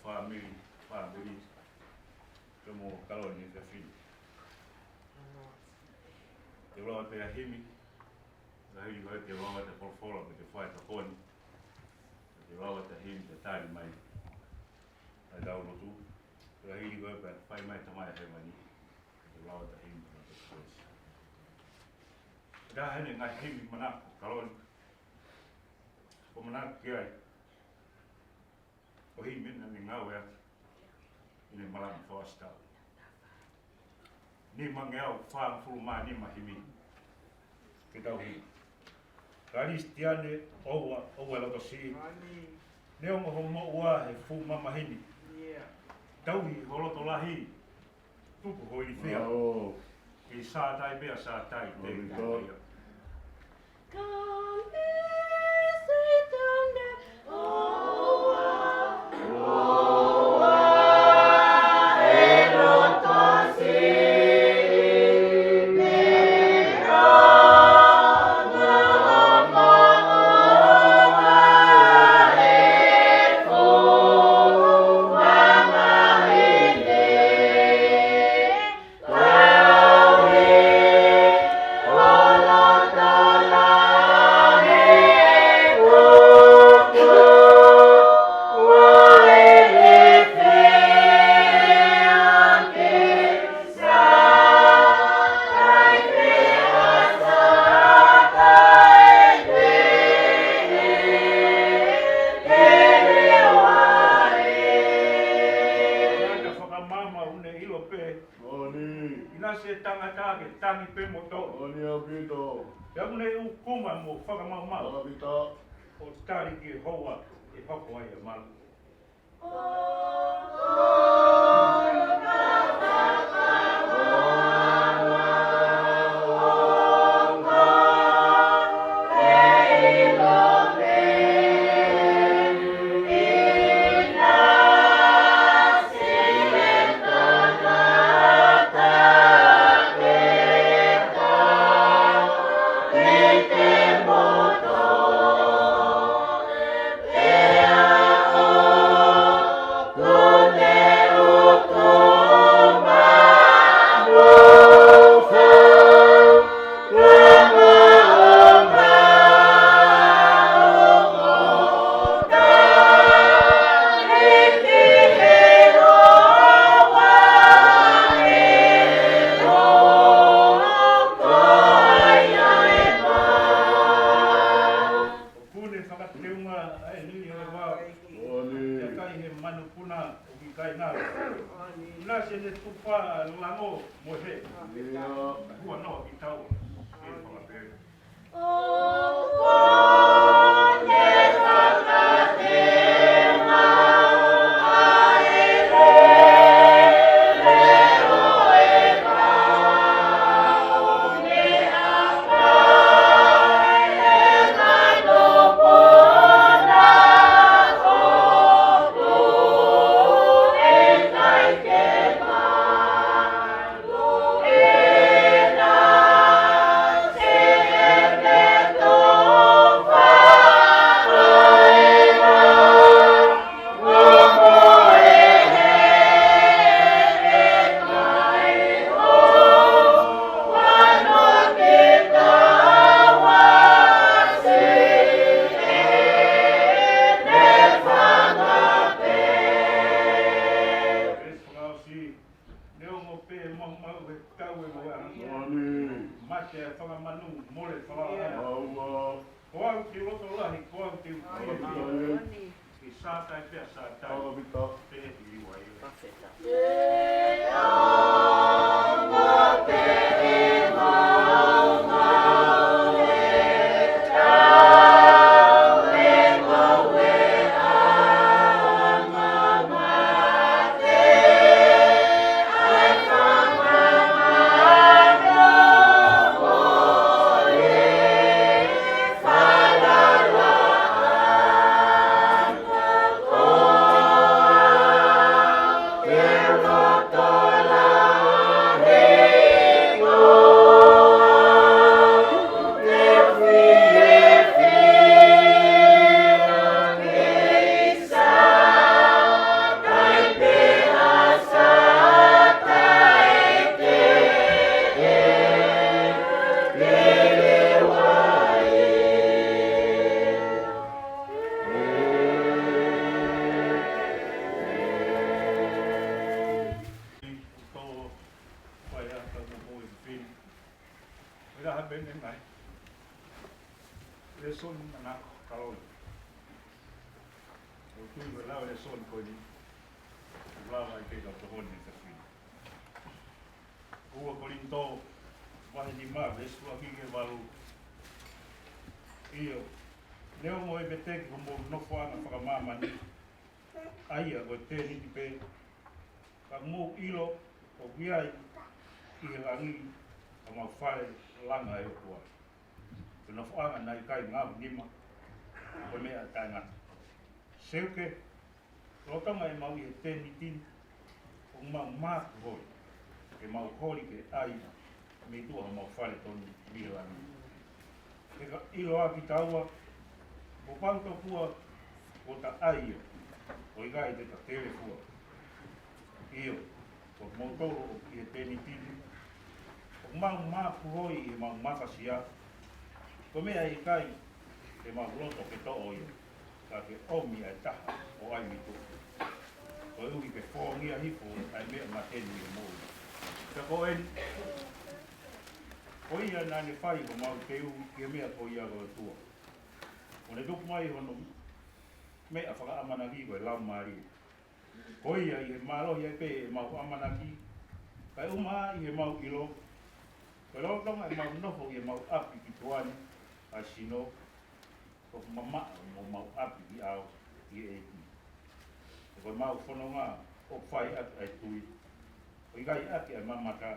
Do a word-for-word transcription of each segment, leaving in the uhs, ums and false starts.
Fāmili, fāmili, ke mo kaloni ke fili. Te lau atu e himi, ka hili ko e te lau atu e folofola, ke te fai tokoni. Te lau atu e himi, te tali mai. Ai tau lotu, ka hili ko e pea fai mai Tamai Hēvani. Te lau atu e himi, te lau atu e himi. Ka hene ngaahi himi manako, kaloni. Ko manako ki ai. Ko e himi naʻa ne ngāueʻaki ʻi he malanga fakasitau. Nimangeau fāngofulu mā nima himi. Ke tau himi. Kalisitiane, ʻoua, ʻoua loto siʻi. Neongo hoʻo moʻua he fuʻu mamahi ni. Tauhi ho loto lahi. Tuku ho ilifia. Ke sātai pea sātai te ia. Tangata fakamamaʻu ne ʻilo pē. Moʻoni. ʻInasi e tangata ke tangi pē mo toʻo. Moʻoni ʻaupito. Pea mo ne ʻūkuma mo fakamaʻumaʻu. Fakapita. ʻO tali ki he houa ʻe hoko ai e malu. Pune fakateunga ʻa e lili ʻo e vao. Moʻoni. Kakai he manupuna ʻoku ʻikai ngalo. ʻInasi ʻene tufa lango mo he. ʻIo. Huanoa ki taua. ʻE fakapele. Neongo pē maumau he kau e moe ana. Moʻoni. Mate e fakamanu, mole fala ana. Aua. Ko au te u loto lahi, ko au te u Aua. Ke sātai pea sātai. Aua, Vita. Pe e te liwa ia. Lēsoni manako, ka loi. ʻOku ou tui ko e lau e lēsoni ko eni, ʻoku lava ai pē ke tau tokoni he efiafi ni. Ua Kolinitō, vahe nima, veesi ʻuluaki ki he valu. ʻIo, neongo ʻe veteki homou nofoʻanga fakamāmani, ʻa ia ko e tēniti pē, ka mou ʻilo ʻoku ʻi ai ʻi he langi ʻa homau fale langa ʻe he ʻOtua. Ko e nofoʻanga naʻe ʻikai ngaohi nima, ko e meʻa taʻengata. Seuke, lolotonga ʻemau ʻi he tēniti ni, ʻoku mau mākuhoi ke mau holi ke ʻai mei tuʻa homau fale tonu mei he langi. He ka ʻiloa kitaua, kuo pau tokua kuo ta ʻai ia, ʻo ʻikai te ta telefua. ʻIo, ko kimoutolu ʻoku ʻi he tēniti ni, ʻoku mau mākuhoi ʻi heʻemau mafasia, ko e meʻa ʻe ʻikai te mau loto ke toʻo ia, ka ke ʻomi ʻa e taha ʻo ʻai mei tuʻa, koeʻuhi ke fōngia hifo ʻa e meʻa mate ni ʻi he moʻui. Ka ko eni, ko ia naʻa ne fai homau teu ki he meʻa ko ia ko e ʻOtua, ʻo ne tuku mai hono meʻa fakaʻamanaki ko e Laumālie. Ko ia ʻi he mālohi ai pē ʻemau ʻamanaki, kae ʻumaʻā ʻi heʻemau ʻilo, ko e lolotonga ʻemau nofo ʻi heʻemau ʻapi ki tuʻa ni ʻa e sino, ʻoku mamaʻo mo homau ʻapi ki ʻao ʻi he ʻEiki. He ko ʻemau fononga ʻoku fai ʻaki ʻa e tui, ʻo ʻikai ʻaki ʻa e mamata,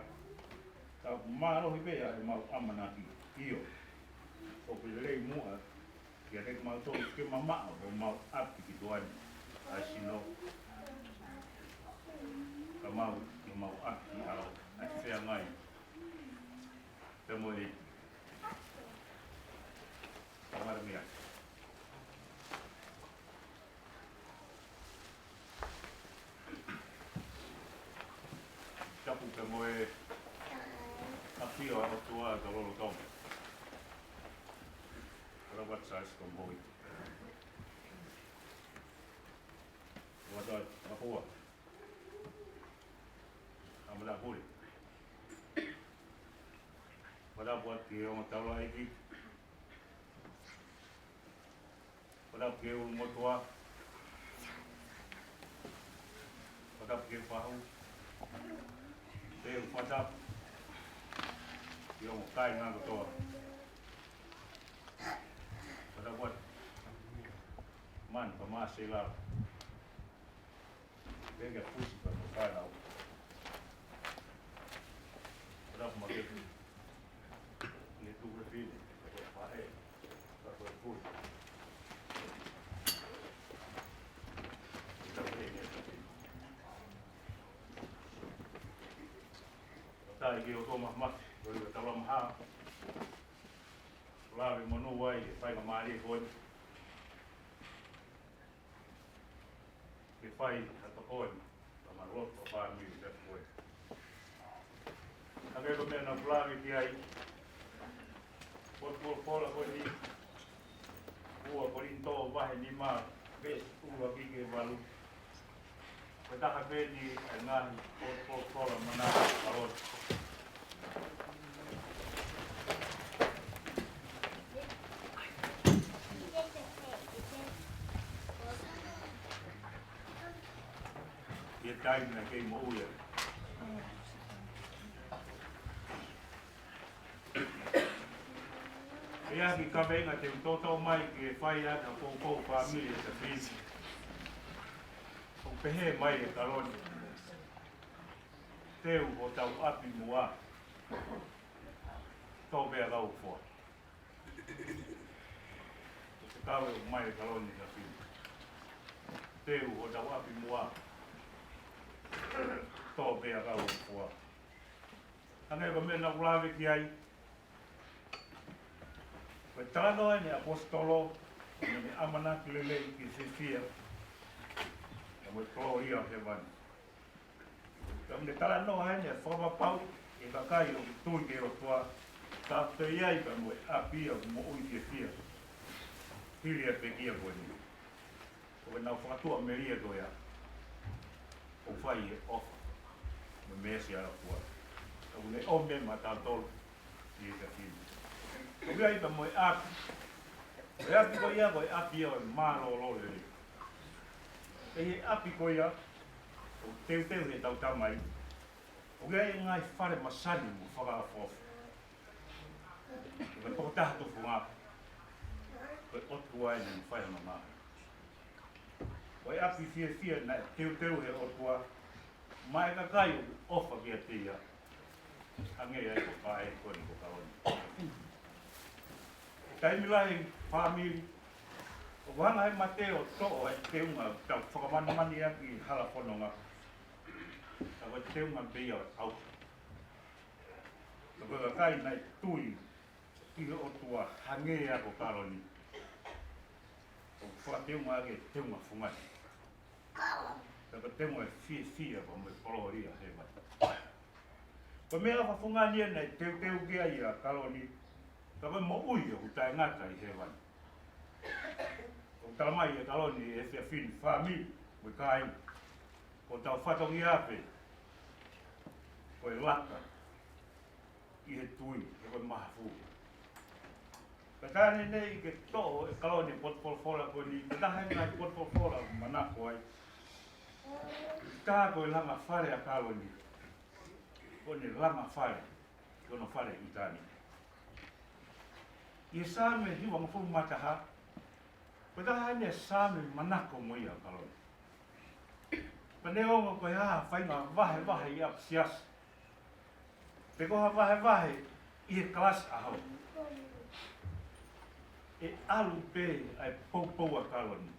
ka ʻoku mālohi pē ʻa ʻemau ʻamanaki. ʻIo, ʻoku lelei muʻa kiate kimautolu ke mamaʻo homau ʻapi ki tuʻa ni ʻa e sino, ka mau ʻi homau ʻapi ki ʻao ʻa e feangai pea mo e ʻEiki. Ka mara mia. Tapu pea mo e ʻafio ʻa e ʻOtua ʻi hotau lotolotonga. Ora what's us from Hoi. Wata, mahua. Amana pule. Wata buat ki he ongo taulaʻeiki. Wata ki he ʻulumotuʻa. Wata ki he fahu. Te u wata ki he ongo kāinga kotoa. Wata buat. Man, pa ma se la. Pea ke fusi pa mo fānau. Ora ma ke. Ia tu le fili. Ka ko e faʻē. Ka ko e fusi. Ka ko e ne. Tai ke o toma ma. Ko e tala maha. Lave mo nu wai, e faingamālie ko eni. Ke fai ha tokoni, ka ma loto fāmili ka koe. Hangē ko e meʻa naʻa ku lave ki ai, potu polopola ko eni, Ua Kolinitō vahe nima, veesi ʻuluaki ki he valu. Ko e taha pē eni ʻa e ngaahi potu polopola manako ʻa e ʻOtua. ʻI he taimi naʻe kei moʻui ai. ʻI he ʻaho ni ka venga te u toutou mai ke fai atu ha poupou fāmili ʻi he efiafi ni. ʻOku pehē mai ʻe Kaloni, teu hotau ʻapi muʻa, tō pea kau foa. Ko e kau ʻe ʻomai ʻe Kaloni ʻi he efiafi ni. Teu hotau ʻapi muʻa, tō pea kau foa. Hangē ko e meʻa naʻa ku lave ki ai, ko e talanoa eni ʻa e ʻaposetolo, ʻene ʻamanaki lelei ki he fiefia, pea mo e kolōlia ʻo hēvani. Ka ʻoku ne talanoa heni ʻa e fakapapau ʻa e kakai ʻoku tui ki he ʻOtua, ka ʻoku ʻi ai pea mo e ʻapi ʻoku moʻui fiefia. Hili ʻa e pekia ko eni. Ko ʻenau fakatuʻamelie ko ia, ʻoku fai ʻi he ʻofa mo e meesi ʻa e ʻOtua. ʻOku ne ʻomi maʻatautolu ʻi he efiafi ni. ʻOku ʻi ai pea mo e ʻapi Ko e ʻapi ko ia, ko e ʻapi ia ʻo e mālōlō lelei. ʻI he ʻapi ko ia, ʻoku teuteu ʻe heʻetau Tamai, ʻoku ʻi ai e ngaahi fale masani mo fakaʻofoʻofa. Ko e tokotaha tufunga, ko e ʻOtua ʻeni naʻe fai hono ngāue. Ko e ʻapi fiefia naʻe teuteu ʻe he ʻOtua maʻa e kakai ʻoku ʻofa kiate ia. Hangē ia ko e faʻē ko eni ko Kaloni. Taimi lahi fāmili, ʻoku hanga ʻe he mate ʻo toʻo e teunga ʻoku tau fakamanamani ʻaki hala fononga. Ka ko e teunga pē ia ʻo e ʻauha. Ka ko e kakai naʻe tui ki he ʻOtua hangē ia ko Kaloni, ʻoku fakateunga ʻaki e teunga fungani. Ka ko e teunga ʻo e fiefia pea mo e kolōlia ʻi hēvani. Ko e meʻa fakafungani ia naʻe teuteu ki ai ʻa Kaloni, ka ko e moʻui ʻoku taʻengata ʻi hēvani. ʻOku talamai ʻe Kaloni ʻi he efiafi ni, fāmili mo e kāinga, ko hotau fatongia pē ko e laka ʻi he tui, he ko e mahafu. Ka taha eni ke toʻo ʻe Kaloni e potu folofola ko eni, ko e taha eni e potu folofola ʻoku manako ai. Tā ko e langa fale ʻa Kaloni, ko ʻene langa fale ki hono fale ʻi ʻĪtani. ʻI he Saame hivangofulu mā taha, ko e taha eni e Saame manako mo ia ʻa Kaloni. Pea neongo ko e hā ha faʻahinga vahevahe ʻi ʻapisiasi, pe ko ha vahevahe ʻi he kalasi ʻaho, ʻe ʻalu pē ʻa e poupou ʻa Kaloni.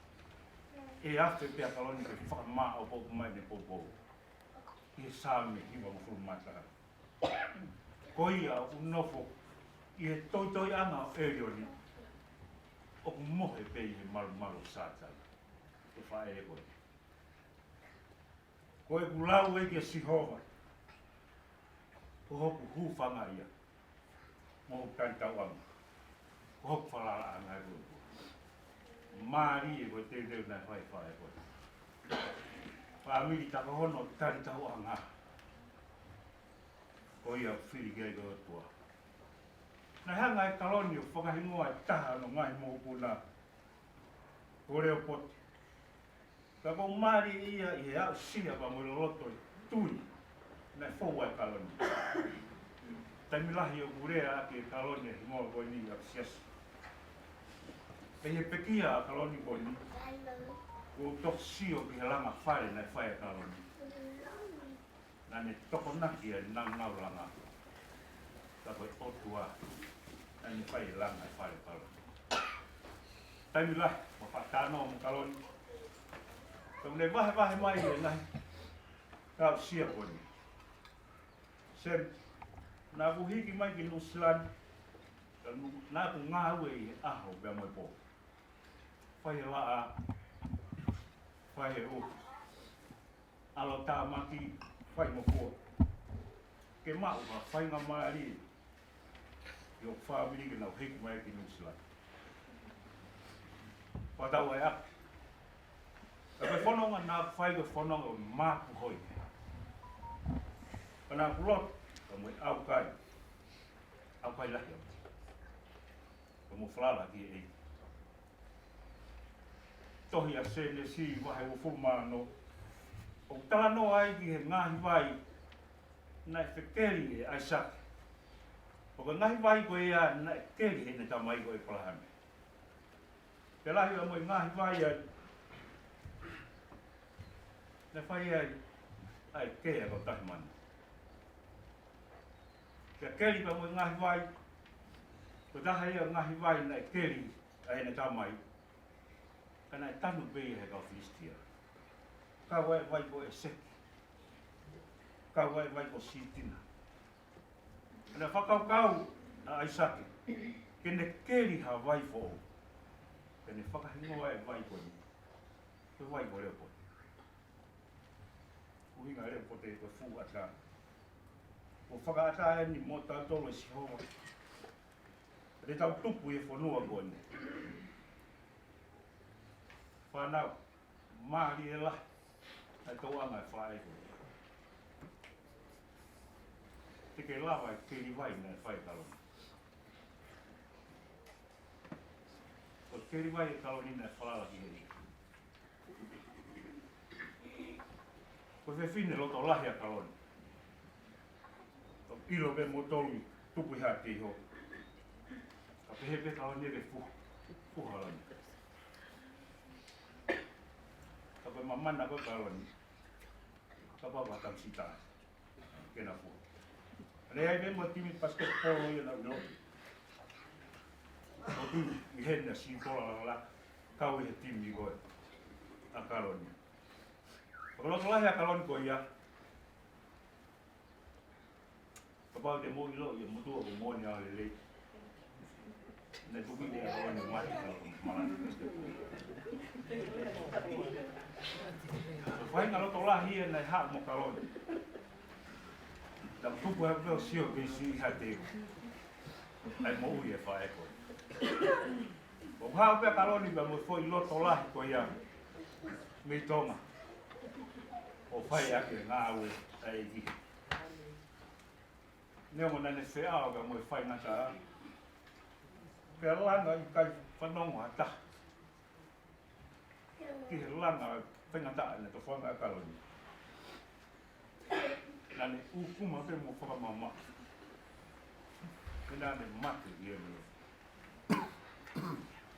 ʻE afe pē ʻa Kaloni ke fakamāʻopoʻopo mai ʻene poupou. ʻI he Saame hivangofulu mā taha. Ko ia ʻoku nofo ʻi he toitoiʻanga ʻo ʻElioni, ʻoku mohe pē ʻi he malumalu ʻo Sātane. Ko e faʻē ko ē. Ko ʻeku lau ē kia Sihova, ko hoku hūfanga ia, mo hoku talitauʻanga, ko hoku falalaʻanga ē ko ē. Mālie ko e teuteu naʻe fai ʻe he faʻē ko ē. Fāmili, tā ko hono talitauʻanga, ko ia ʻoku fili ki ai ko e ʻOtua. Naʻe hanga ʻe Kaloni ʻo fakahingoa e taha hono ngaahi mokopuna ko Leopote. Ka ʻoku mālie ia ʻi he aʻusia pea mo e loloto e tui naʻe fou ai ʻa Kaloni. Taimi lahi ʻoku lea ʻaki ʻe Kaloni e hingoa ko eni ʻi ʻapisiasi. Pea ʻi he pekia ʻa Kaloni ko eni, ʻoku ou toki sio ki he langa fale naʻe fai ʻe Kaloni. Naʻa ne tokonaki ʻa e nāunau langa. Ka ko e ʻOtua naʻa ne fai e langa e fale ʻo Kaloni. Taimi lahi, ʻoku ou faʻa talanoa mo Kaloni. Ka ʻoku ne vahevahe mai e ngaahi aʻusia ko eni. Sam, naʻa ku hiki mai ki Nuʻusila ni, ka naʻa ku ngāue ʻi he ʻaho pea mo e pō. Fai e laʻā, fai e ʻuha, ʻalu ʻo tāmaki, fai mo fua. Ke maʻu ha faingamālie ʻi hoku fāmili ke nau hiki mai ki Nuʻusila. Fakatau ai ʻaku. Ka ko e fononga naʻa ku fai ko e fononga ʻo māpuhoi. Ka naʻa ku lotu, ka mo e ʻaukai. ʻAukai lahi au. Ka mo falala ki he ʻEiki. Tohi ʻa Sēnesi vahe uofulu mā ono, ʻoku talanoa ai ki he ngaahi vai naʻe fekeli ʻe ʻAisake. Ko e ngaahi vai ko ia naʻe keli heʻene tamai ko ʻĒpalahame. Pea lahi ʻa mo e ngaahi vai ai naʻe fai ai ʻa e kea ko e tahi manu. Pea keli pea mo e ngaahi vai, ko e taha ia e ngaahi vai naʻe keli ʻa ʻene tamai, ka naʻe tanu pē ia ʻe he kau Filisitia. Kau ai e vai ko ʻĒseki. Kau ai e vai ko Sītina. Naʻe fakakaukau ʻa ʻAisake ke ne keli ha vai foʻou, ke ne fakahingoa e vai ko eni ko e vai ko Leopote. ʻUhinga Leopote ko e fuʻu ʻatā. Ko e fakaʻatā eni mo tautolu ʻe Sihova. Te tau tupu ʻi he fonua ko eni. Fānau, mālie lahi ʻa e tauʻanga e faʻē ko ē. Te ke lava e keli vai naʻe fai ʻe Kaloni. Ko e keli vai ʻa Kaloni naʻe falala ki ai. Ko e fefine loto lahi ʻa Kaloni. ʻOku ʻilo pē mo tolu tupu ʻi Haʻateiho. Ka pehē pē Kaloni ke fuha, fuha Kaloni. Ka ko e mamana ko Kaloni. Ka pau ka tau sita ke na fuha. Lea ai pē mo e timi basketball ia naʻa nau ʻi heni ʻa Sikola Lalala, kau ʻi he timi ko ē ʻa Kaloni. Ko e loto lahi ʻa Kaloni ko ia. Kapau te mou ʻilo ia mo tuʻu ʻo moʻoni ʻa e lelei. Naʻe tuku ia ʻa Kaloni mai, ʻa Kaloni malanga. Ko e faʻahinga loto lahi ia naʻe haʻu mo Kaloni. Naʻe tupu he peo sio ke si ha te. ʻAi moʻui e faʻē ko ē. ʻO haʻu pē ʻa Kaloni pea mo e foʻi loto lahi ko ia mei Tonga. ʻO fai ʻaki e ngāue ʻa e ʻEiki. Neongo naʻa ne feʻao pea mo e faingataʻa. Pea langa ʻikai fanongo ha taha ki he langa faingataʻa naʻe tofoaki ʻa Kaloni. Naʻa ne ʻūkuma pē mo fakamamaʻo. Pea naʻa ne mate ki he meʻa.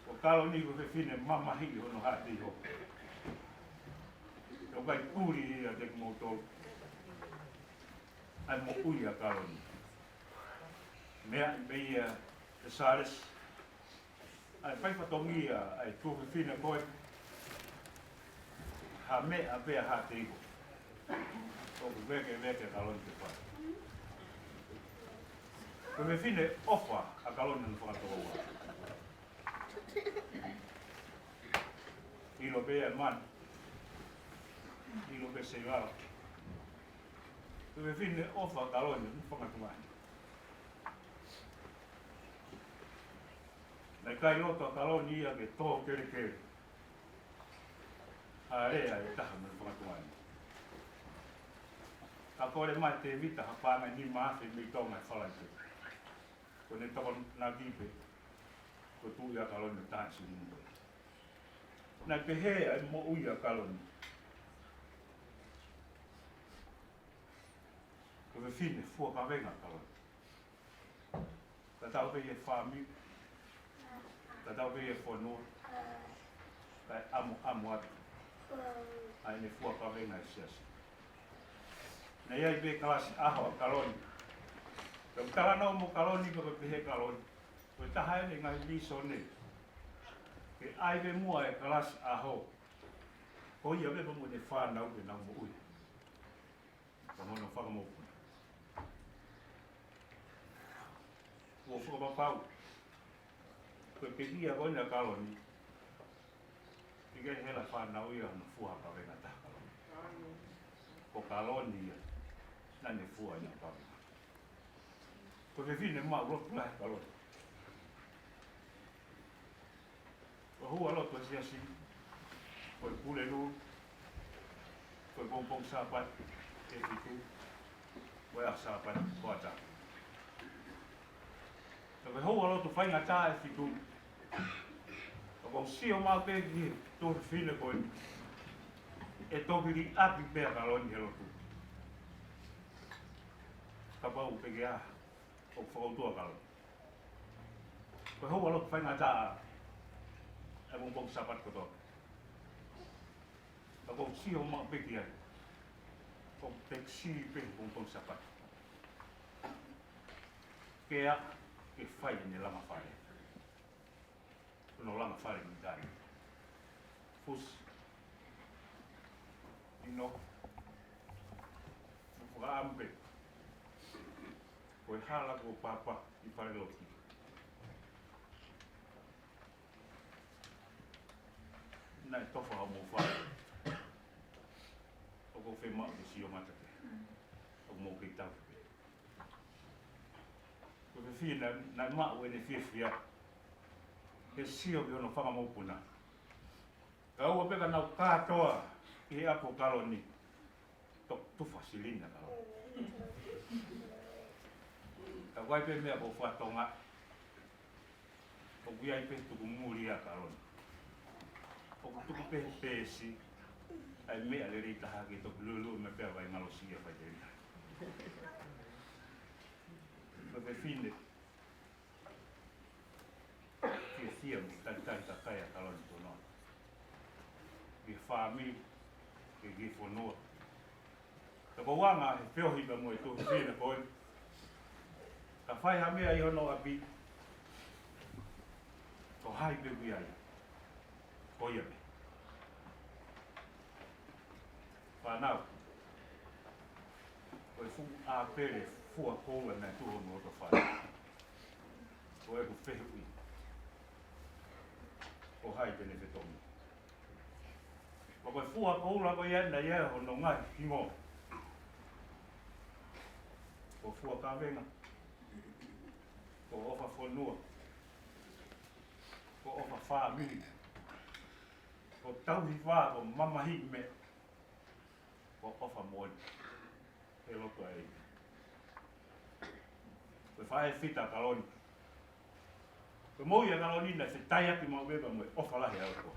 Ko Kaloni ko e fefine mamahi ʻi hono Haʻateiho. ʻOku ʻikai ʻuli ia kiate kimoutolu ʻa e moʻui ʻa Kaloni. Meʻa pē ia ʻe Sālesi, ʻa e fai fatongia ʻa e tuofefine ko ē, ha meʻa pē ʻa Haʻateiho. ʻOku vekeveke ʻa Kaloni ke fai. Ko e fefine ʻofa ʻa Kaloni ʻi hono fakatouʻosi. ʻIlo pē ʻa e manu. ʻIlo pē seilala. Ko e fefine ʻofa ʻa Kaloni ʻi hono fakatuʻamelie. Naʻe ʻikai loto ʻa Kaloni ia ke tō kelekele ha lea ʻe taha mei hono fakatuʻamelie. Ka kole mai ʻe Tēvita ha paʻanga ʻe nima afe mei Tonga ʻe Falaite. Ko ʻene tokonaki pē, ko e tuʻi ʻa Kaloni ʻo taha siʻi nunu ko ē. Naʻe pehē ʻa e moʻui ʻa Kaloni. Ko e fefine fua kavenga ʻa Kaloni. Tatau pē ʻi he fāmili, tatau pē ʻi he fonua, kae ʻamuʻamu atu ʻa ʻene fua kavenga ʻi he siasi. Naʻe ʻi ai pē kalasi ʻaho ʻa Kaloni. Pea u talanoa mo Kaloni, pea pehē ʻe Kaloni, ko e taha ʻene ngaahi līsone ke ʻai pē muʻa e kalasi ʻaho. Ko ia pē pea mo ʻene fānau ke nau moʻui. Ka mo hono fakamokopuna. Kuo fakapapau ko e pekia ko eni ʻa Kaloni, ʻikai hela fānau ia ʻo fua kavenga taha Kaloni. Ko Kaloni ia naʻa ne fua ʻena kavenga. Ko e fefine maʻu loto lahi ʻa Kaloni. Ko e houalotu ʻa e siasi, ko e Pulelulu, ko e pongipongi Sāpate ʻe fitu, ko e ʻaho Sāpate ko ata. Ko e houalotu faingataʻa ʻe fitu, ʻoku ou sio maʻu pē ki he tuofefine ko ē, ʻe toki liʻaki pē ʻa Kaloni he lotu. Kapau pē ke ʻa, ʻoku fakautua ʻa Kaloni. Ko e houalotu faingataʻa ʻa e pongipongi Sāpate kotoa. Ka ʻoku ou sio maʻu pē ki ai. ʻOku ou pekisi pē he pongipongi Sāpate ke ʻa, ke fai ʻene langa fale. Ko hono langa fale mei taimi. Fusi. ʻIno. Mo fakaʻamu pē. Ko e hala kuo papa ʻi fale loki. Naʻe tofa hoʻomou fale. ʻOku ou fiemaʻu ke sio mata pē. ʻOku mou kei tau pē. Ko e fefine naʻe maʻu ʻene fiefia he sio ki hono fanga mokopuna. Ka ʻoua pē ka nau kātoa ʻi he ʻapi ʻo Kaloni, toki tufa silini ʻa Kaloni. Ka ʻoku ʻi ai pē meʻa ʻoku fakatonga. ʻOku ʻi ai pē tuku muli ʻa Kaloni. ʻOku tuku pē peesi, ʻa e meʻa lelei taha ke toki lulu me pea vai ngalo si ia fai teli. Ko e fefine, fiefia mo talitali kakai ʻa Kaloni Tonoa. ʻI he fāmili, ʻi he fonua. Ka ko e anga he feohi pea mo e tuhu fina ko ē. Ka fai ha meʻa ʻi hono ʻapi, ko hai pē ʻoku ʻi ai, ko ia pē. Fānau, ko e fuʻu ʻāpele fua koula naʻe tuʻu hono loto fānau. Ko ʻeku fehuʻi, ko hai te ne fetongi? Ko e fua koula ko ia naʻe ʻi ai hono ngaahi hingoa. Ko Fua Kavenga, ko ʻOfa Fonua, ko ʻOfa Fāmili, ko Tauhi Vā, ko Mamahi Meʻa, ko ʻOfa Moʻoni. He loto ai. Ko e faʻē fita ʻa Kaloni. Ko e moʻui ʻa Kaloni naʻe fetaiaki maʻu pē pea mo e ʻofa lahi ʻa e ʻOtua.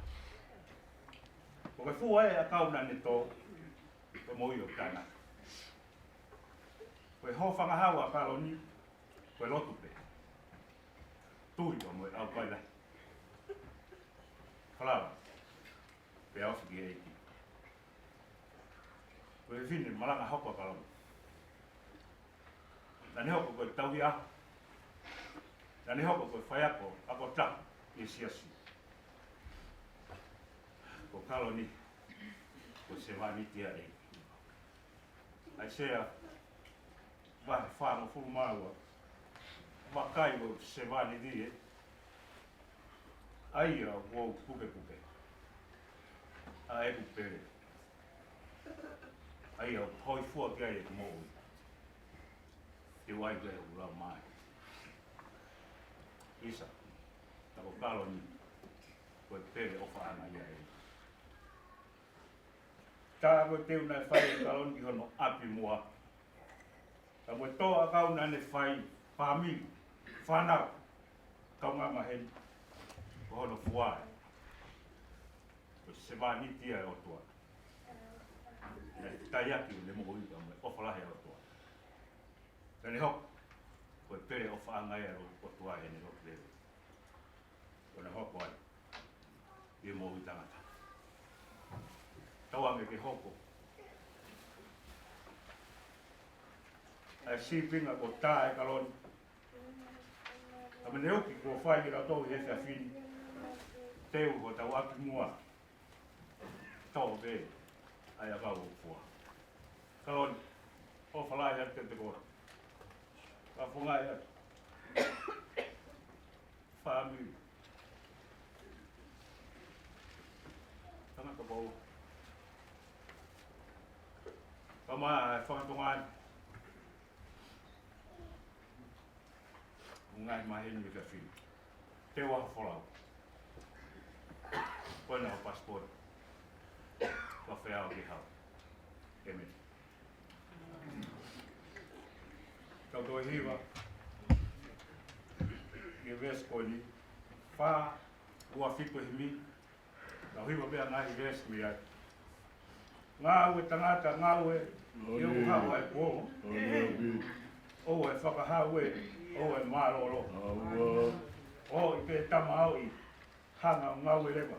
Ko e fua ʻa e ʻakau naʻa ne tō, ko e moʻui ʻo Tana. Ko e hōfangahau ʻa Kaloni, ko e lotu pē. Tui pea mo e ʻaukai lahi. Falala. Pea ofi ki he ʻEiki. Ko e fefine malanga hoko ʻa Kaloni. Naʻa ne hoko ko e tauhi ʻaho. Naʻa ne hoko ko e faiako, ako taha ʻi he siasi. Ko Kaloni, ko e sevāniti ʻa e ʻEiki. ʻAisea, vahe fāngofulu mā ua. Vakai ʻo sevāniti ē. ʻA ia ʻoku ou pukepuke ʻa ʻeku pele. ʻA ia ʻoku hōifua ki ai ʻeku moʻui. Te u ʻai ki ai ʻeku laumālie. ʻIsa, ka ko Kaloni, ko e pele ʻofaʻanga ia ē. Tā ko e teu naʻe fai ʻe Kaloni ki hono ʻapi muʻa. Ka mo e tō ʻakau naʻa ne fai, fāmili, fānau, kaungā maheni, ko hono fua ē. Ko e sevāniti ia ʻa e ʻOtua. Naʻe taiaki ʻene moʻui pea mo e ʻofa lahi ʻa e ʻOtua. Naʻa ne hoko ko e pele ʻofaʻanga ia ʻa e ʻOtua heʻene lotu lelei. ʻO ne hoko ai ʻi he moʻui tangata. Tau ange ke hoko ʻa e sīpinga ko tā ʻe Kaloni. Ka mene uki kuo fai ki rau tau ʻi he efiafi ni. Teu ko tau ʻapi muʻa. Tau pē ʻa e ʻakau ʻoku fua. Kaloni, ʻofa lahi atu kiate koe. Ka funga atu. Fāmili. Tangata pau. Ka mā e fakatonga ni. Ngaahi maheni ʻi he efiafi ni. Te u ʻaho folau. Ko ena ho passport. Ka feau ki hau. ʻĒmeni. Tau toe hiva. ʻI he veesi ko eni. Fā, ua, fitu ʻe himi. Tau hiva pē ʻa e ngaahi veesi mei ai. Ngāue tangata, ngāue, ʻi he ʻuha ʻo e kuonga. ʻOua ʻe fakahau ē, ʻoua ʻe mālōlō. ʻOua ʻe tamaoʻi, hanga ʻo ngāue leva.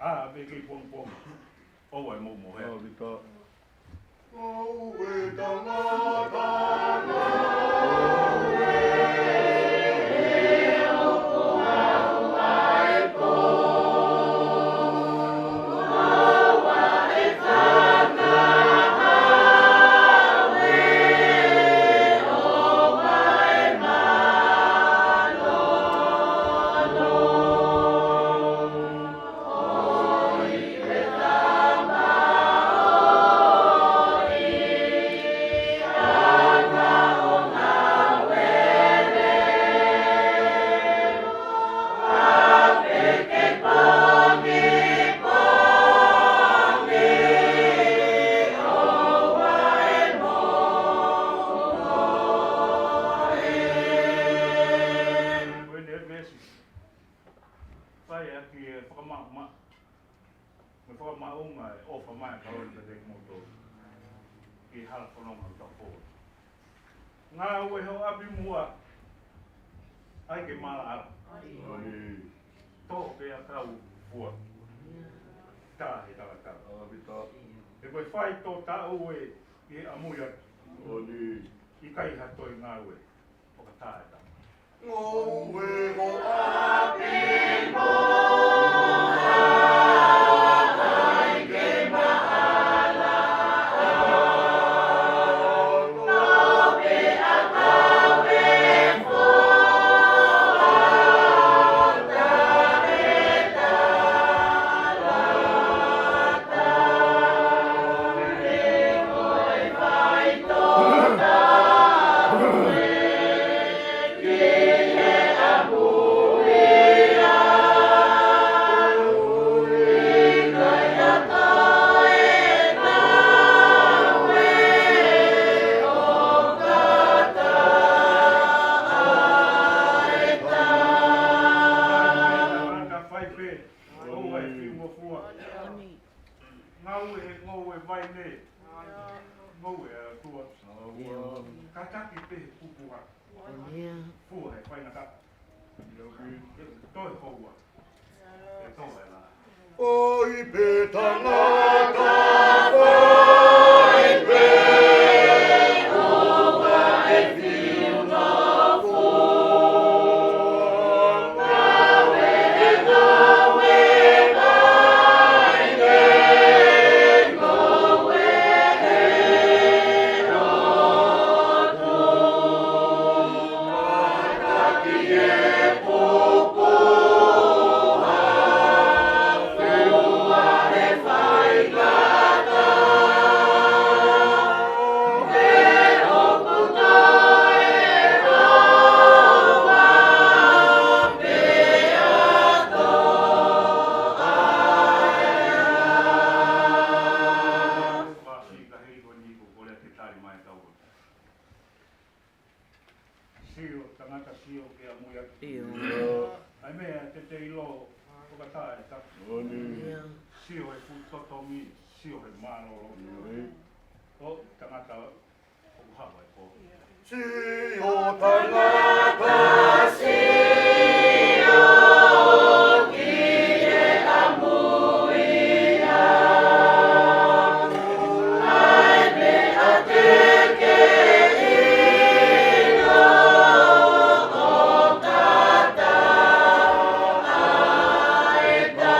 ʻA pē kei pongipongi, ʻoua ʻe mou mohe. Fakamaʻunga e ʻofa mai ka ʻoua pete ki moto ki hala fononga utapo. Ngāue ho ʻapi muʻa, ʻai ke mala ʻapi. Tō pē ʻakau fua. Tā he talatala. He ko e fai tō taʻu e ʻi he ʻamui atu. ʻIkai ha toe ngāue. ʻO ka tā e tā. Ngoue mo ʻapi mo Ngāue he ngoue vai ne. Ngoue ʻa e ʻOtua. Kātaki pē he pupuha. Fua he faingataʻa. Toe houa. E toe la. ʻOi pē tangata fai pē ʻoua e fiu nofu. Ngāue e ngāue vai ne. Fasi ka hei ko ni ko kole ke tali mai kau. Sio, tangata sio ke ʻamui atu. ʻAi meʻa te te ʻilo, ʻo ka tā e tā. Sio he fuʻu totongi, sio he mālōlō. ʻO tangata ʻoku hava e pō. Sio tangata sio ki he ʻamui atu. ʻAi meʻa te ke ʻilo ʻo ka tā e tā.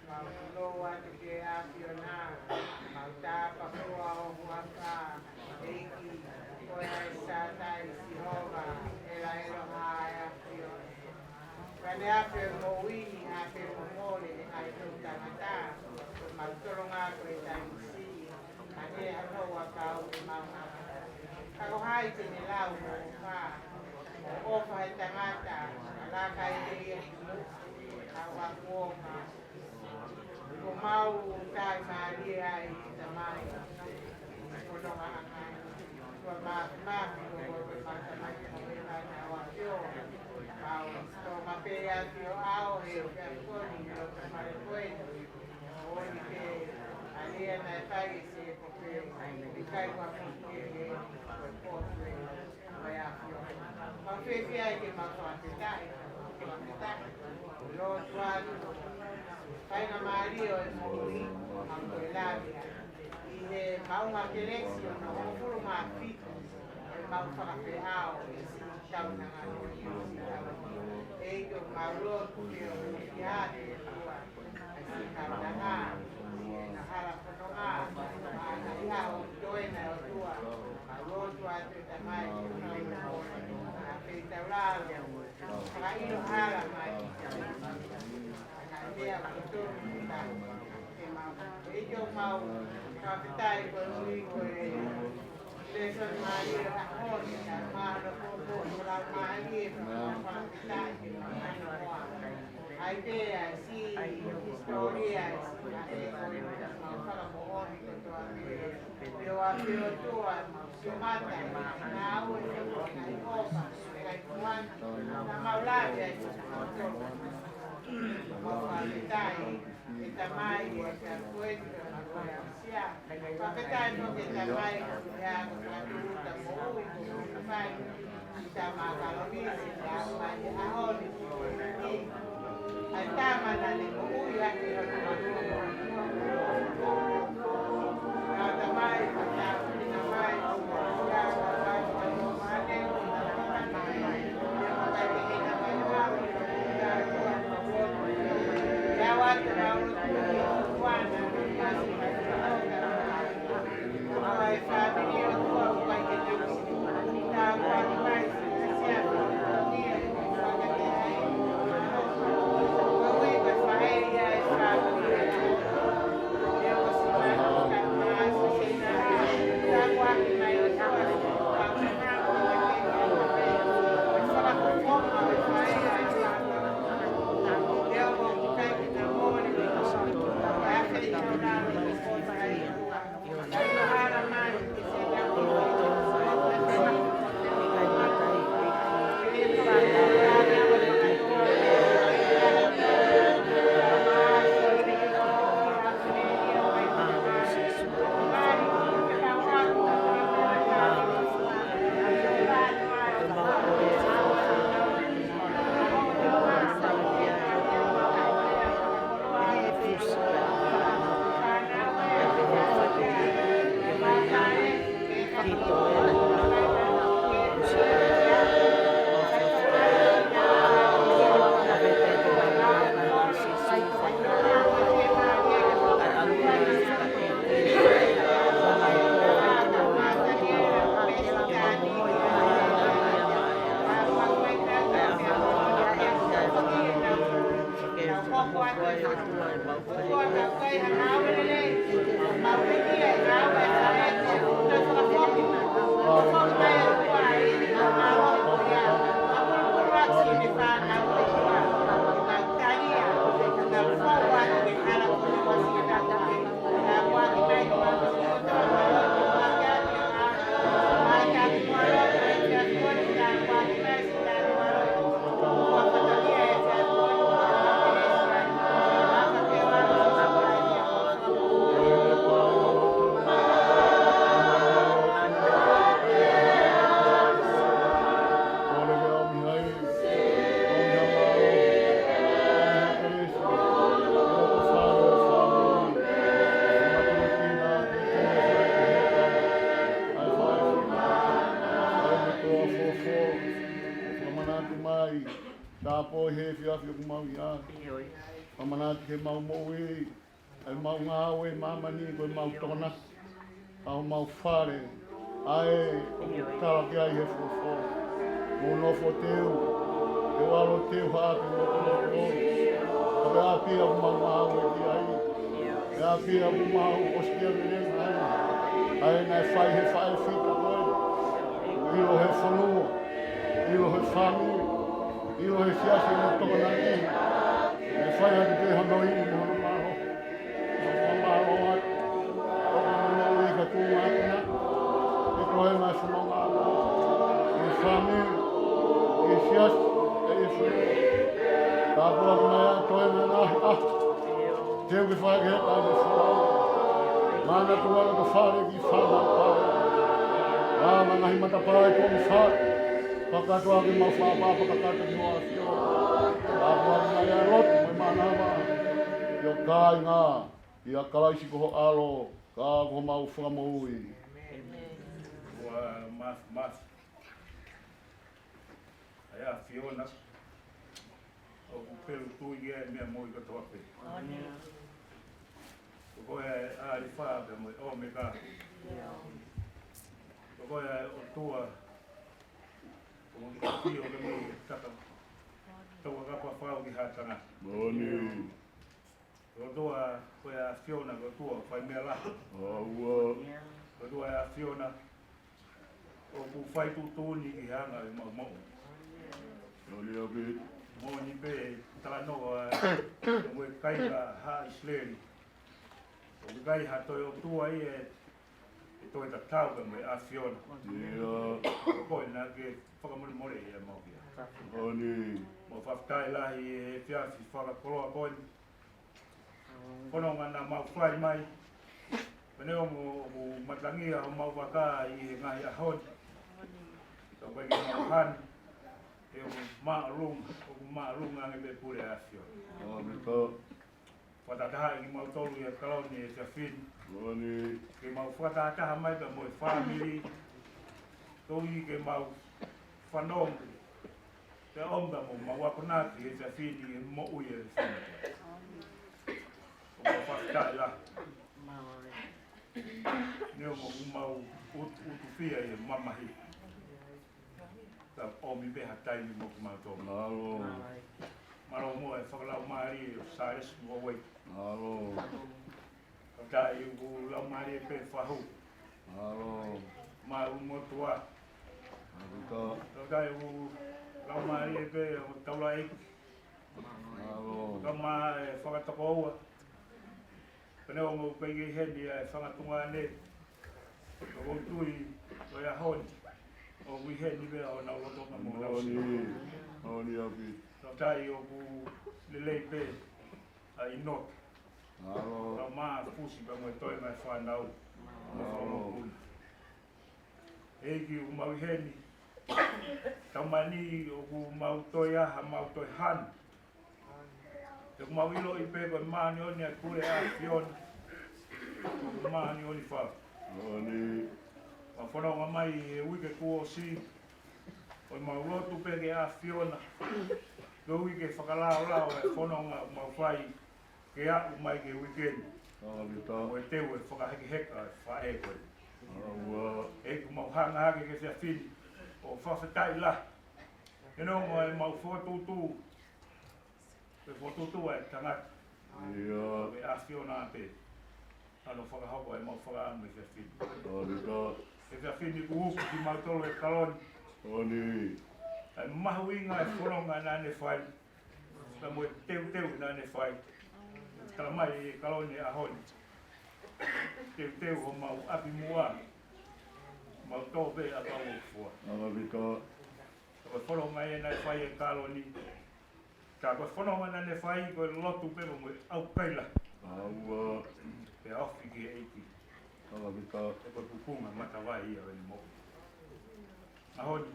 Mau ʻilo atu ki he ʻAfiona, mau tāpakua ho huafa, ʻEiki, ko e ʻAisata ʻi Sihova, ʻelelo ʻa e ʻAfiona. Ka ne ʻafio moʻui ni, ʻapē mo mole, ʻa e toʻutangata, mau tolonga ko e taimi siʻi, ʻa e hano ua pau ke mau hanga. Ka ko hai te ne lau mo ʻofa, ʻofa he tangata, ʻa laka e te ia ki muʻa, ʻa ua kuonga. Ko mau tai mālie ai, Tamai, ko nonga angai. Kua ma, ma, ko ko ko ma Tamai, ko ko e kai na ua kio. Mau, ko ma pe a kio au, he, he, ko ni, ko ko ma le ko ni. Ko ni ke, ʻa ia naʻe fai e se ko pe, ʻikai kua pe ke, he, ko ko pe. Mau fiefia ai ke mau fakafetaʻi, fakafetaʻi. Lotu atu, faingamālie ʻo e moʻui, mau toe lave ai. ʻI he maʻunga kelesi ʻo e hongofulu mā fitu, ʻo e mau fakafeʻao, ʻi he siʻi kaunanga, ʻi he siʻi kaunanga. ʻEiki ʻoku mau lotu ke ʻoua ʻe ʻi ai ha ʻOtua. ʻAi siʻi kaunanga, ʻi he ngaahi hala fononga, ʻa e ngaahi ʻaho ʻoku toe na ʻOtua, mau lotu atu Tamai, ʻa e feitaulalo, fakaʻilo hala mai, Fakafetaʻi koeʻuhi ko e lēsoni mālie ʻo e ʻaho ni, ka mahalo ko e ʻoku lau mālie, fakafetaʻi ki he māhina ʻoku ʻai pē ʻa e siʻi hisitōlia, ʻa e siʻi ʻa e ko e fakamoʻoni kotoa pē. Pea ʻofa ʻa e ʻOtua, sumata, ngāue, ʻa e ʻofa, ʻa e kuan, na mau lave ai, fakafetaʻi. ʻE Tamai, ʻe Tamai, ʻe Tamai, ʻe Tamai, ʻe Tamai, Fakamanatu mai, tāpō he efiafi ʻoku mau ʻi ai. Fakamanatu ke mau moʻui, ʻa e mau ngāue ʻi māmani ko e mau tokonaki, ʻa homau fale, ʻa ē ʻoku tala ki ai he fofo. Mou nofo teu, ke ʻalu teu haʻape mo teu. Ko e ʻapi ʻoku mau ngāue ki ai. Ko e ʻapi ʻoku mau ʻosi kia vele ai. ʻA ē naʻe fai he faʻē fita ko ē. ʻIlo he fonua, ʻilo he fāmili, ʻilo he siasi mo e tokonaki. ʻE fai atu pē hono ivi mo hono mālohi. Mālō atu. ʻOku mau ʻi ka tuʻunga atu na. ʻI ko e ngaahi fononga ʻi he fāmili, ʻi he siasi, ʻi he fonua. Tāpuaki mai ʻa e toenga ngaahi ʻaho. Teu ke fai ke he kai ke fua. Mana tuala ka fale ki fana pa. Mana ngaahi matapā ʻi ko fale. Fakatoa ke mau fāpā fakakata ki hoa fio. Tāpuaki mai ʻa e lotu mo e mānava. ʻIo kāinga, ʻia Kalaisi ko ho ʻAlo, ka ko homau Fakamoʻui. Ua maf maf. ʻA ia ʻa Fiona, ʻoku pelu tui ia ʻe meʻa moʻui kotoa pē. Ko koe ʻa e ʻAlifa pea mo e ʻOmeka. Ko koe ʻa e ʻOtua, ʻoku ke fio ke mou taka. Tau ka kapa fau ki hatanga. Moʻoni. Ko ʻOtua ko e ʻAfiona, ko e ʻOtua ʻoku fai meʻa lahi. ʻOua. Ko e ʻOtua ʻAfiona ʻoku fai tuʻutuʻuni ki he anga ʻemau moʻui. Moʻoni ʻaupito. Moʻoni pē, talanoa ʻa e kāinga ʻa ʻIsileli. ʻOku ʻikai ha toe ʻOtua ia ʻe toe tatau pea mo e ʻAfiona. ʻIo. Ko ena ke fakamolemole ia mau kia. Moʻoni. Mau fakafetaʻi lahi he efiafi fakakoloa ko eni. Fononga naʻa mau fai mai. Pea neongo ʻoku matangi ʻa homau vaka ʻi he ngaahi ʻaho ni, ka ʻoku ʻikai ke mau hanu. He ʻoku māʻolunga, ʻoku māʻolunga ange pē pule ʻa e ʻAfiona. ʻOku mau fakatahataha kimautolu ʻi he kaloni he efiafi ni. Moʻoni. Ke mau fakatahataha mai pea mo e fāmili. Koeʻuhi ke mau fanongo. Pea ʻomi pea mo mau akonaki he efiafi ni he moʻui ʻa e fāmili. ʻOku mau fakafetaʻi lahi. Neongo ʻoku mau ut-, utufia ʻi he mamahi, ka ʻomi pē ha taimi mo kimautolu. Mālō. Mālō muʻa e fakalaumālie ʻo Sālesi Muʻa Ueiti. Mālō. Fakafetaʻi ʻoku laumālie pē fahu. Mālō. Maʻu motuʻa. Fakafetaʻi ʻoku laumālie pē ʻo taulaʻeiki. Mālō. Ka ma e fakatokoua. Pea neongo ʻoku ʻikai ke ʻi heni ʻa e fanga tuongaʻane, ka ʻoku ou tui ko e ʻaho ni ʻoku ʻi heni pē ʻa honau loto mo honau sino. Moʻoni. Moʻoni ʻaupito. Fakafetaʻi ʻoku lelei pē ʻa ʻInoke. Mālō. Ka ma fusi pea mo e toenga e fānau. Mālō. Mo e fānau. ʻEiki ʻoku mau ʻi heni. Taumaiā ni ʻoku mau toe ʻaha, mau toe hanu. He ʻoku mau ʻiloʻi pē ko e māʻoniʻoni ʻa e pule ʻa e ʻAfiona. ʻOku māʻoniʻoni fau. Moʻoni. Mau fononga mai he uike kuo ʻosi, ʻo mau lotu pē ki he ʻAfiona. Ko e uike fakalaolao e fononga ʻoku mau fai ke aʻu mai ki he uike ni. Fakafetaʻi. Ko e teu e fakahekeheka e faʻē ko ē. ʻOua. ʻEiki ʻoku mau hanga hake ki he efiafi ni ʻo fakafetaʻi lahi. He neongo ʻemau fokotuʻutuʻu, ʻe fokotuʻutuʻu ʻa e tangata. ʻIo. Ko e ʻAfiona pē ʻa hono fakahoko ʻemau fakaʻamu he efiafi ni. Fakafetaʻi. He efiafi ni kuo uki kimautolu he kaloni. Moʻoni. ʻA e mahuʻinga e fononga naʻa ne fai. Ka mo e teuteu naʻa ne fai. Tala mai e kaloni he ʻaho ni. Teuteu homau ʻapi muʻa. Mau tō pē ʻa kau o fua. Fakafetaʻi. Ka ko e fononga ia naʻe fai e kaloni. Ka ko e fononga naʻa ne fai ko e lotu pē mo e ʻaukaila. ʻOua. Pea ofi ki he ʻEiki. Fakafetaʻi. He ko e pupunga matavai ia ʻo ʻene moʻui. ʻAho ni.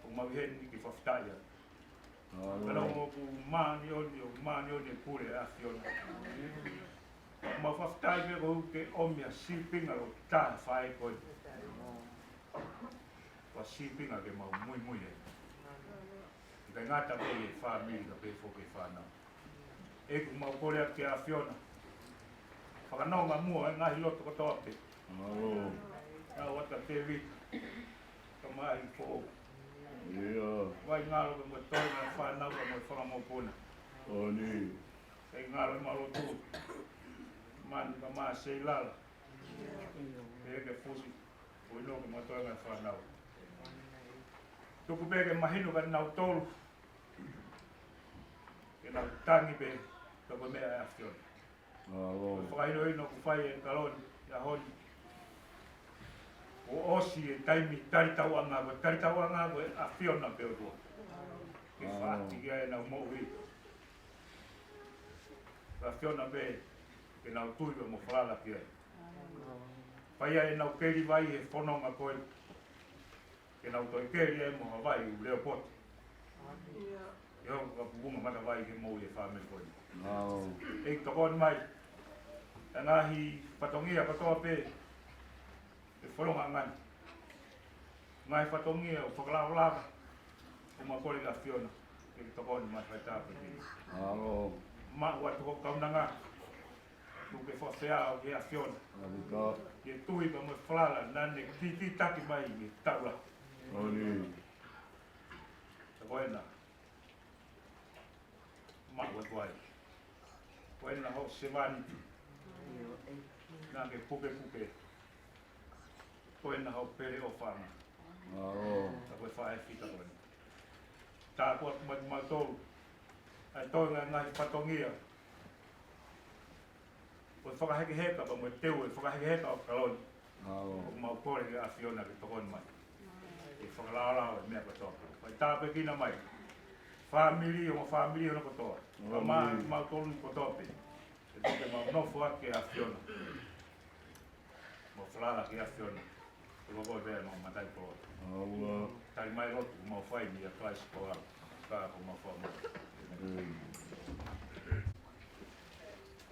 ʻOku mau ʻi heni ke fakafetaʻi atu. Mālō. Pea neongo ʻoku māʻoniʻoni, ʻoku māʻoniʻoni e pule ʻa e ʻAfiona. Mau fakafetaʻi pē koeʻuhi ke ʻomi ʻa e sīpinga ʻo tā fai ko ē. Ko e sīpinga ke mau muimui ai. ʻIkai ngata pē he fāmili ka pehē foki ki he fānau. ʻEiki ʻoku mau kole atu ki he ʻAfiona. Fakanonga muʻa e ngaahi loto kotoa pē. Mālō. Naʻa ʻoatu ʻa Tēvita. Ka mai foʻou. ʻIo. Vai ngalo pē mo e toenga e fānau pea mo e fanga mokopuna. Moʻoni. Vai ngalo e mau lotu. Manu ka ma Seilala. Pehē ki he fusi. ʻO ʻInoke mo e toenga e fānau. Tuku pē ke mahino kia nautolu. Ke nau tangi pē, ka ko e meʻa ʻa e ʻAfiona. Mālō. Ko e fakahinohino ʻoku fai he kaloni he ʻaho ni. Kuo ʻosi e taimi talitauʻanga, ko e talitauʻanga ko e ʻAfiona pē ʻOtua. Ke Mālō. Faʻaki ki ai ʻenau moʻui. Ko e ʻAfiona pē, ke nau tui pea mo falala ki ai. Fai ai ʻenau keli vai he fononga ko ē. Ke nau toe keli ai mo ha vai ʻoku leo poto. ʻIo, ka pupunga matavai ke moʻui e fāmili ko eni. ʻEiki tokoni mai. ʻA e ngaahi fatongia kotoa pē. ʻE fononga ngani. Ngaahi fatongia ʻoku fakalavalava. ʻOku mau kole ki he ʻAfiona. ʻEiki tokoni mai fai tāpuekina. Mālō. Maʻu atu ho kaunanga. Tuku ke fakafeʻao ki he ʻAfiona. Fakafetaʻi. Ke tui pea mo e falala, naʻa ne kikitaki mai ʻi he taula. Moʻoni. Ka ko ena. Maʻu atu ai. Ko ena hoʻo sevāniti. Naʻa ke pukepuke. Ko ena hoʻo pele ʻofaʻanga. Ka ko e faʻē fita ko ena. Tāpuaki mai kimautolu. ʻA e toenga e ngaahi fatongia. Ko e fakahekeheka pea mo e teu e fakahekeheka ʻo Kaloni. ʻOku mau kole ki he ʻAfiona ke tokoni mai. Ke fakalaolao e meʻa kotoa. Fai tāpuekina mai. Fāmili, ongo fāmili hono kotoa. Ka ma, mautolu ni kotoa pē. Ke toke mau nofo ake ʻAfiona. Mau falala ki he ʻAfiona. Ko e loko pē mau matai ko. Tali mai lotu, mau fai ni a Christ ko a. Ka ko mau fai mai.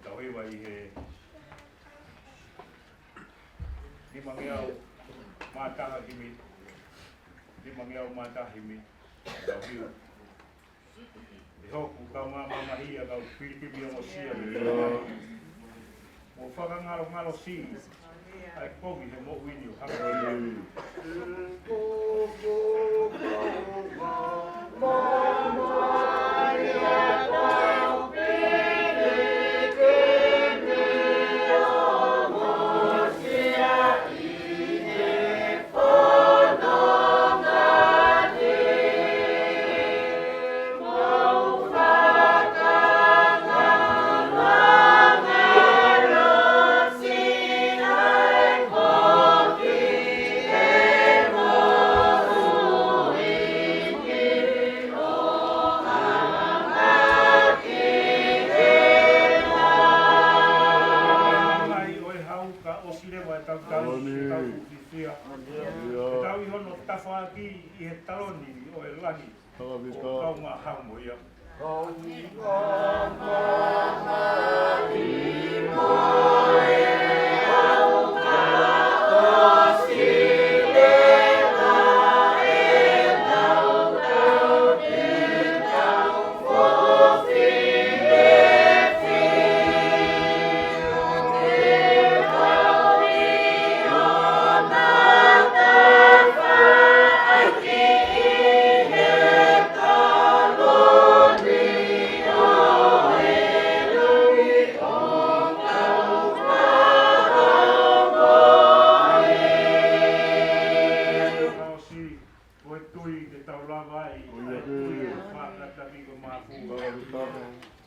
Tau hiva ʻi he nimangeau mā taha himi. Nimangeau mā taha himi. Tau hiva. ʻE hoku kaungā mamahi ʻa e kau pilikimi ongosia. Mo fakangalongalo si. ʻA e kovi he moʻui ni ʻo hanga. Ai, ʻo e hau ka ʻosi leva e tautau, ʻe tau fifia. ʻE tau ʻi hono tafaʻaki ʻi he taloni ʻo e langi. Kau ngā hau mo ia. Ko e tui ke tau lava ai, ʻa e tui ke fakataki ko māfua.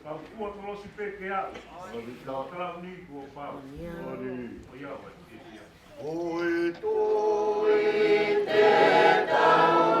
Kau kua kolosi pē ke au. Kau ni kuo pau. ʻO ia ʻo e fifia. Ko e tui te tau